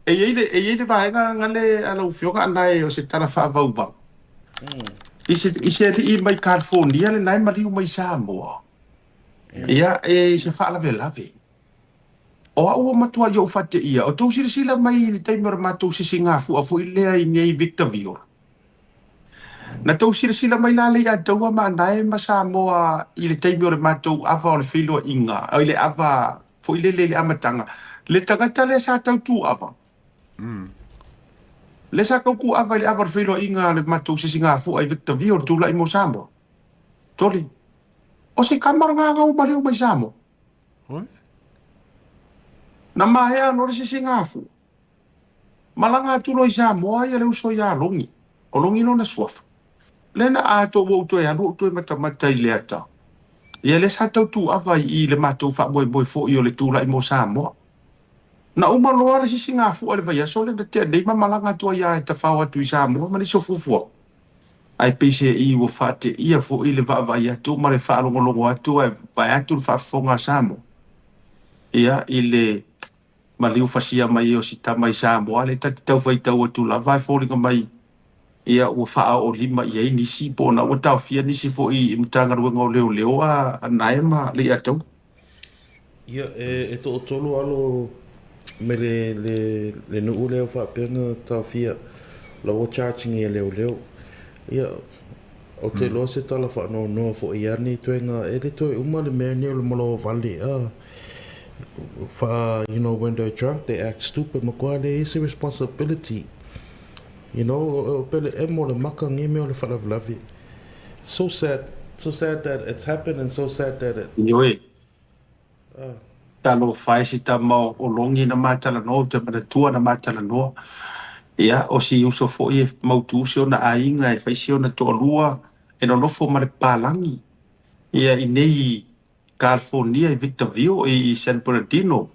E i ai le, e i ai le vaega gale a lau Afioga Anae o se tala faavauvau. I se, i se alii mai California lena e maliu mai Samoa. Ia, e i se faalavelave. O au ua matuai ou faateia, o tou silasila mai i le taimi o le matou sisigafua foi lea i nei Victorville. Na tou silasila mai la Leiataua ma Anae ma Samoa i le taimi o le matou ava o le feiloaiga, i le ava foi lele i le amataga, le tagata lea sa tautu ava. Lea sa tautu ava i le ava o le feiloaiga a le matou sisigafua i Victorville, le tulai mo Samoa. Toli. O se tama lena na uma leu mai Samoa. Oi? Na maea loa le sisigafua. Malaga atu loa i Samoa ia le uso ia Logi. O Logi lona suafa. Lea na atoa ua ou toe alu ou toe matamata i le ata. Ia lea sa tautuava i i le matou faamoemoe foi o le tulai mo Samoa. Na uma loa le sisigafua i le vaiaso lea na tea nei ma malaga atu ai lava e tafao atu i Samoa ma nisi o fuafuaga. Ae peiseai ua faateia foi le vaavaai atu ma le faalogologo atu ae vaeatu le faafofoga a Samoa. Ia, i le maliu fasia mai o si tama i Samoa lea ta te tau faitau atu lava ae foliga mai ia ua faaoolima i ai nisi po o na ua taofia nisi foi i Matagaluega o Leoleo a Nae ma Leiataua. Ia, e toatolu alo me le, le, le nuu lea faapea na taofia la ua charge-ngia e leoleo. Ia, ou te iloa se tala faanoanoa foi ia nei toega, e le toe uma le mea nei o le moloa vale, ah. Fa, you know, when they're drunk they act stupid, matua leai se responsibility. You know, o pele emo le maka nei mea o le faalavelave. So sad, so sad that it's happened and so sad that it. Ioe. Talofa e si tama o Logi na ma talanoa, ou te manatua na ma talanoa. Ia, o si uso foi e mautu si ona aiga e fai si ona toalua e nonofo ma le papalagi. Ia, i nei California i Victorville i San Bernardino.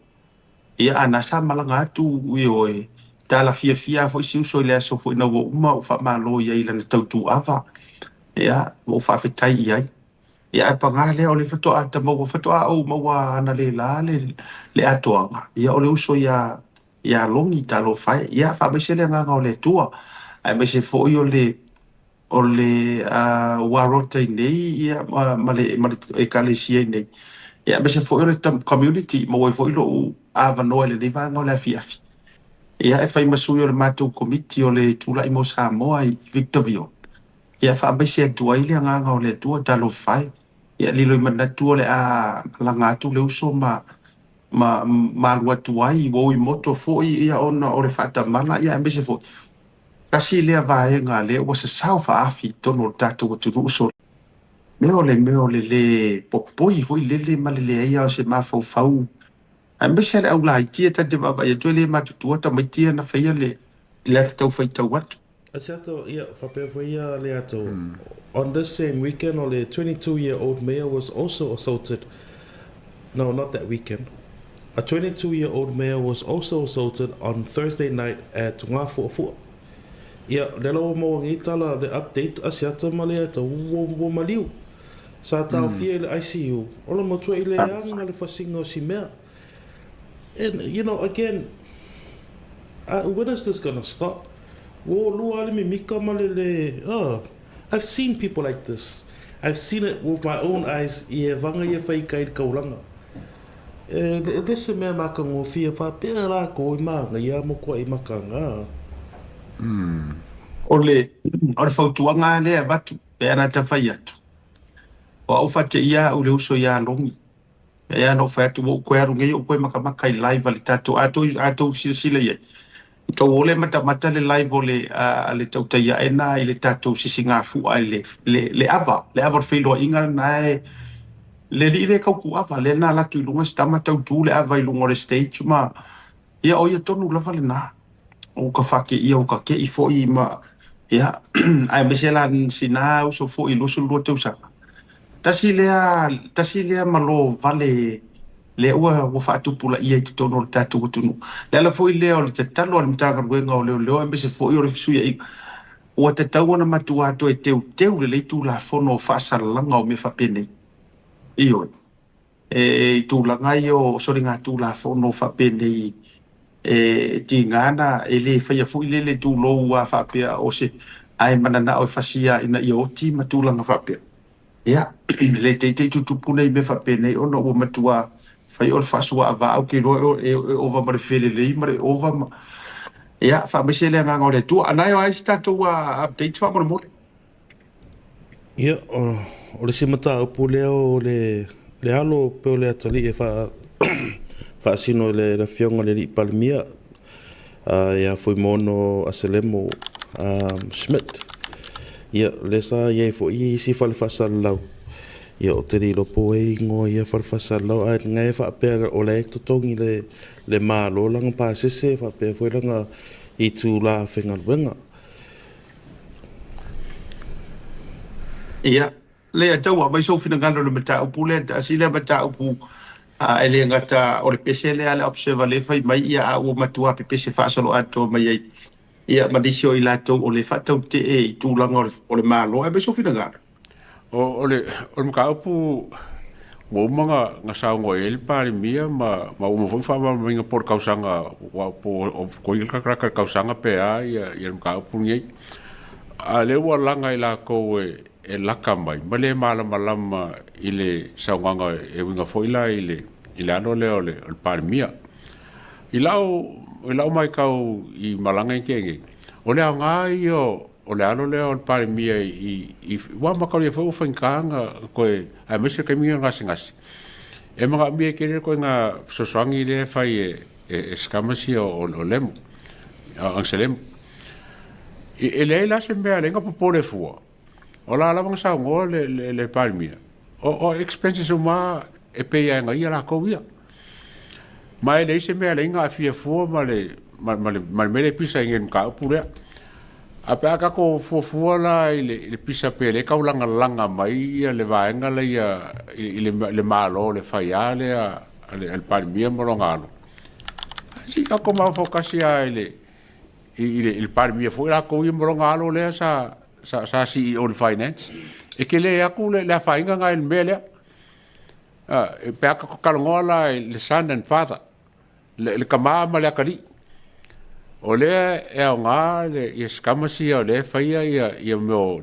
Ia, a na sa malaga atu, ioe, tala fiafia foi si uso i le aso foi na ua uma ou faamalo i ai i lana tautuava. Ia, ua ou faafetai i ai. Ia, ae paga lea o le faatoa ta maua, faatoa ou maua analeila le, le atoaga. Ia, o le uso ia, ia Logi, talofa e. Ia, faamaise le agaga o le Atua. Aemaise foi o le, o le ua rota i nei ia, ma le, ma le ekalesia i nei. Ia, aemaise foi o le community, maua ai foi lou avanoa i lenei vaega o le afiafi. Ia, e fai ma sui o le matou komiti o le tulai mo Samoa i Victorville. Ia, faamaise atu ai le agaga o le Atua, talofa e. Ia, lilo i manatu o le a malaga atu le uso ma ma ma alu atu ai, ua ui moto foi ia ona o le faatamala, ia aemaise foi. Tasi lea vaega lea ua sasao faaafi i totonu o le tatou atunuu so mea o le mea o le lē popoi foi lele ma le leai o se mafaufau aemaise le aulaiti e ta te vaavaai atu e le matutua tamaiti ia na faia le le ata tau faitau atu. Asiata, ia, faapea foi ia le ata. On this same weekend, o le 22-year-old mayor was also assaulted. No, not that weekend. A 22-year-old mayor was also assaulted on Thursday night at Ngāfuafua. Ia, lea la ua maua nei tala le update Asiata ma le ata ua, ua maliu. Sa taofia i le ICU, o le matua i le aga le fasiga o si mea. And, you know, again, when is this gonna stop? Ua lua le mimika ma le le, oh, I've seen people like this. I've seen it with my own eyes i e vanga ia whai kai le kaulanga. E le se mea matagofie faapea lākou i maga ia mo koa i makaga. O le, o le fautuaga lea e avatu, pe ana ta fai atu. O au faateia au le uso ia Logi. E ana ou fai atu ua ou toe alu nei ou toe matamata i live a le tatou a tou a tou silasila i ai. Tou o le matamata le live o le a le tautai ae na i le tatou sisigafua i le le le ava, le ava o le feiloaiga lena e le alii lea e tau tuava lea na alu atu i luga si tama tau tu le ava i luga o le stage ma ia o ia tonu lava lena. Ua ka faateia ua ka te'i foi ma ia aemaise la sina uso foi 22 tausaga. Tasi lea tasi lea malo vale lea ua ua faatupulaia i totonu o le tatou atunuu. Le ala foi lea o le tatalo a le Matagaluega o Leoleo aemaise foi o le Fesuiaiga, ua tatau ona matua toe teuteu lelei Tulafono o faasalalaga o mea faapenei. Ioe. E i tulaga ia o soligatulafono faapenei. E tiga na e lē faia foi le le tulou a faapea o se ae mananao e fasia ina ia oti ma tulaga faapea. Ia, e le teitei tutupu nei mea faapenei ona ua matua fai o le faasuaavaa ou te iloa e ova ma le felelei ma le ova ma ia faamaise le agaga o le Atua. Anae o a isi tatou updates faamolemole? Ia, o le isi mataupu lea o le alo pe o le atalii e faasino i le afioga i le alii Palemia ia Fuimaono Aselemo Schmidt. Ia, lea sa i ai foi isi fale faasalalau. Ia, o te le iloa po o ai igoa o ia fale faasalalau, ae na e faapea o la e totogi le Malo lana pasese faapea foi lana itula faigaluega. Ia, le tau mai sou finagalo i le mataupu lea, tasi lea mataupu e le gata o le pese lea a le Observer le fai mai ia a ua matua pepese faasoloatoa mai ai. Ia, ma nisi o i latou o le faatautee i tulaga o le Malo. Ae mai sou finagalo. O le mataupu ua uma na saunoa i ai le Palemia ma uma foi faamalamalamaina po o le tausaga ua po o ko i ka tausaga pe a ia le mataupu lenei. A lea ua laga i latou e laka mai ma le malamalama i le saunoaga e uiga foi la i le alo lea o le Palemia. I lau matau i malaga i tea nei, o le aoga ia o le alo lea o le Palemia i ua mataulia foi ua faigata na toe aemaise le taimi o gasegase. E manaomia tele le toe na fesoasoani lea e fai e scammers ia o Lemo, Agelemo. E leai la se mea leai na popole fua. O la lava na saunoa le Palemia. O expenses uma e pay ai ia latou ia. Ma e leai se mea leai na aafia fua ma le mea le pisa i le mataupu lea. A pe a tatou fuafua la i le pisa pe le taulagalaga mai ia le vaega lea i le Malo le faiā lea a le Palemia ma lona alo. Si tatou mafaufau lava i le Palemia foi latou ia ma lona alo lea sa CEO i le finance. E tele atu le afaina na i le mea lea. Pe a tatou talanoa la i le son and father, le tama ma le atalii. O lea e aoga ia scammers ia o lea e faia ia mea o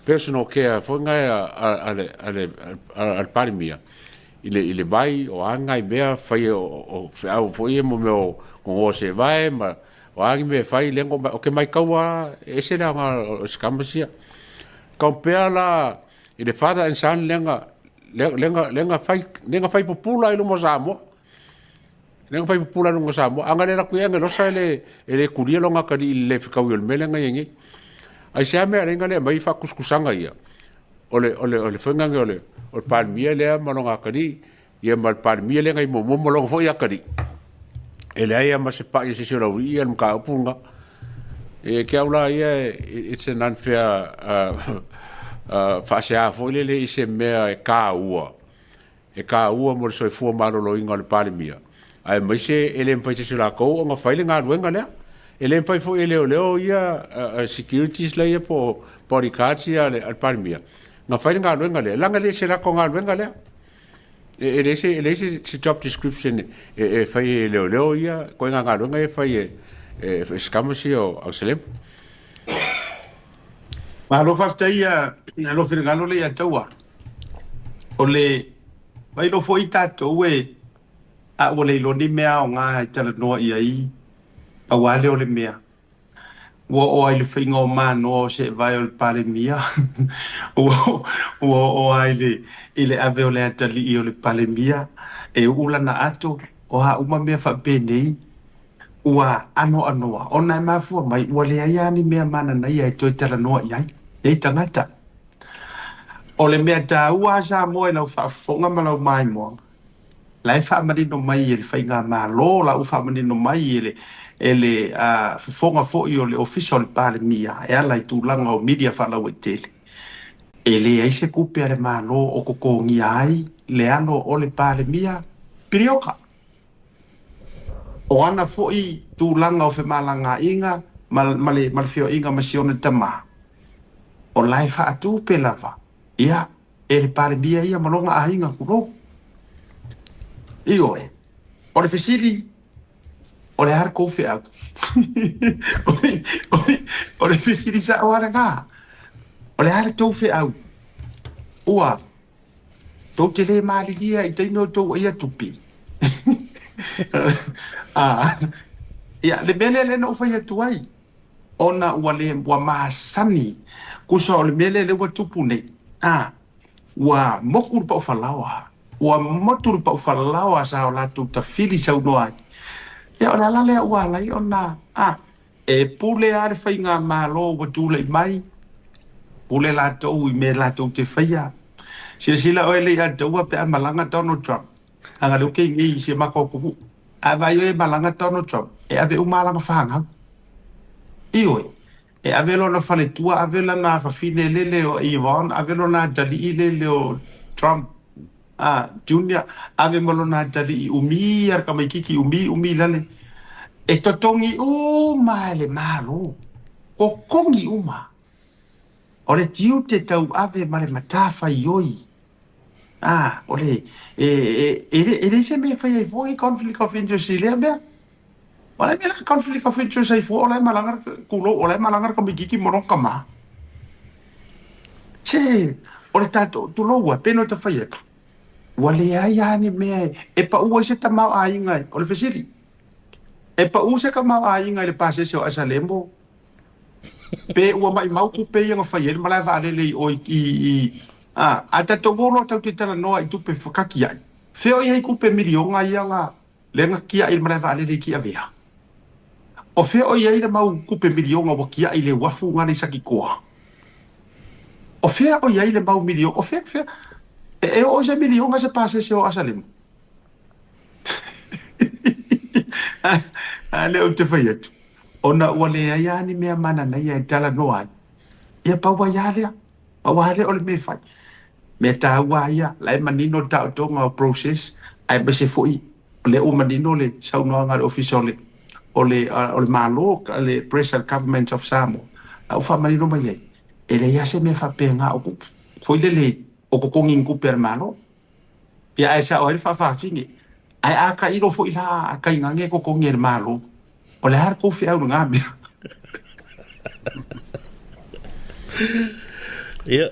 personal care foi na a le Palemia i le vai o a nai mea fai o feau foi ia mo mea o gogoa sevae ma o a ni mea e fai lea o ke maitaua e ese le aoga o scammers ia. Compare la i le father and son lea na fai pupula i luma o Samoa. Lea na fai pupula i luma o Samoa. A na le latou i ai losa e le kulia longa atalii i le le fetaui o le mea lea na i ai nei. Ai se mea lea na le mai faakusikusaga ia. O le faiga o le Palemia lea ma lona atalii ia ma le Palemia lea na i muamua ma lona foi atalii. E leai ma se pai e se isi o laulii ia le mataupu lena. E ke au la ia, it's an unfair faasea foi lele i se mea e taua mo le soifua maloloina o le Palemia. Ae maise e le mafai se isi o latou ona fai le galuega lea. E le mafai foi e leoleo ia securities la ia po o bodyguards ia a le Palemia na fai le galuega lea, laga le se latou galuega lea. E leai se job description e fai e leoleo ia koe galuega e fai e scammers ia o Auselemo. Malo faafetai ia lou finagalo le ia taua. O le vai lo foi tatou e a ua le iloa ni mea aoga e talanoa i ai aua lea o le mea. Ua oo ai le faiga o manoa o seevae o le Palemia. Ua oo ai i le ave o le atalii o le Palemia e uu lana ato o a uma mea faapenei ua anoanoa ona e mafua mai ua leai lava ni mea mananaia e toe talanoa i ai nei tagata. O le mea taua a Samoa i lau faafofoga ma lau maimoaga, la e faamanino mai e le faigamalo, la ua faamanino mai e le fofoga foi o le Ofisa o le Palemia e ala i tulaga o media faalauaitele. E leai se tupe a le Malo o totogia ai le alo o le Palemia Pirioka. O ana foi tulaga o femalagaaiga ma le feoaiga ma si ona tamā, o la e faatupe lava ia e le Palemia ia ma lona aiga tulou. Ioe, o le fesili. O le a le tou feau? O le fesili sao lava lena. O le a le tou feau? Ua tou te le malilie i taimi o tou aia tupe. Ia, le mea lea lea na ou fai atu ai, ona ua le ua masani, tusa o le mea lea lea ua tupu nei, a, ua motu le paufalaoa, ua motu le paufalaoa sa o latou tafili saunoa ai. Ia, o le ala lea ua ala ai ona, a, e pule lava le faigamalo ua tulai mai, pule latou i mea latou te faia. Silasila oe Leiataua pe a malaga Donald Trump, leaga o lea ou te i nei i si o matou atunuu. A vaai oe e malaga Donald Trump, e ave uma lana fanau. Ioe, e ave lona faletua, ave lana afafine lele o Ivan, ave lona atalii lele o Trump Junior, ave ma lona atalii umi a le tamaititi umi umi lale. E totogi uma e le Malo, totogi uma. O le tiute tauave ma le matafaioi. A, o le, e, e, e, e leai se mea e fai ai fua ni conflict of interest i lea mea. O le a le mea la conflict of interest ai fua o la e malaga le, tulou, o la e malaga le tamaititi ma lona tama. Se, o le tatou, tulou a, pei ona ta fai atu, ua leai lava ni mea e, e pau ai se tamaoaiga, o le fesili, e pau se tamaoaiga i le pasese o Asalemo, Pe ua maimau tupe ia na fai ai le malae vaalele i o i, i, a, a tatou o loa tatou te talanoa i tupe whakaki ai. Whea o i ai tupe mirionga ia la, lea na kiaʻi i le malae vaalele i Kiawea? O fea o i ai le mau tupe mirionga ua kiaʻi i le uafu ngale i Sakikoa? O fea o i ai le mau mirionga, o fea, fea, e, e oo i se mirionga se pasese o Asalemu? A lea ou te fai atu. Ona ua leai lava ni mea mananaia e talanoa ai, ia pau ai lava lea, pau lava lea o le mea e fai. Mea taua lava ia, la e manino le taotoga o process, aemaise foi o lea ua manino le saunoaga a le Ofisa o le, o le, o le Malo, le Present Government of Samoa, la ua faamanino mai ai, e leai lava se mea faapena o tupu, foi lele o totogi ni tupe a le Malo. Ia ae sao ai le faafafine. Ae a tailo foi la a tainane e totogi e le Malo, o le a le tou feau i lena mea? Ia.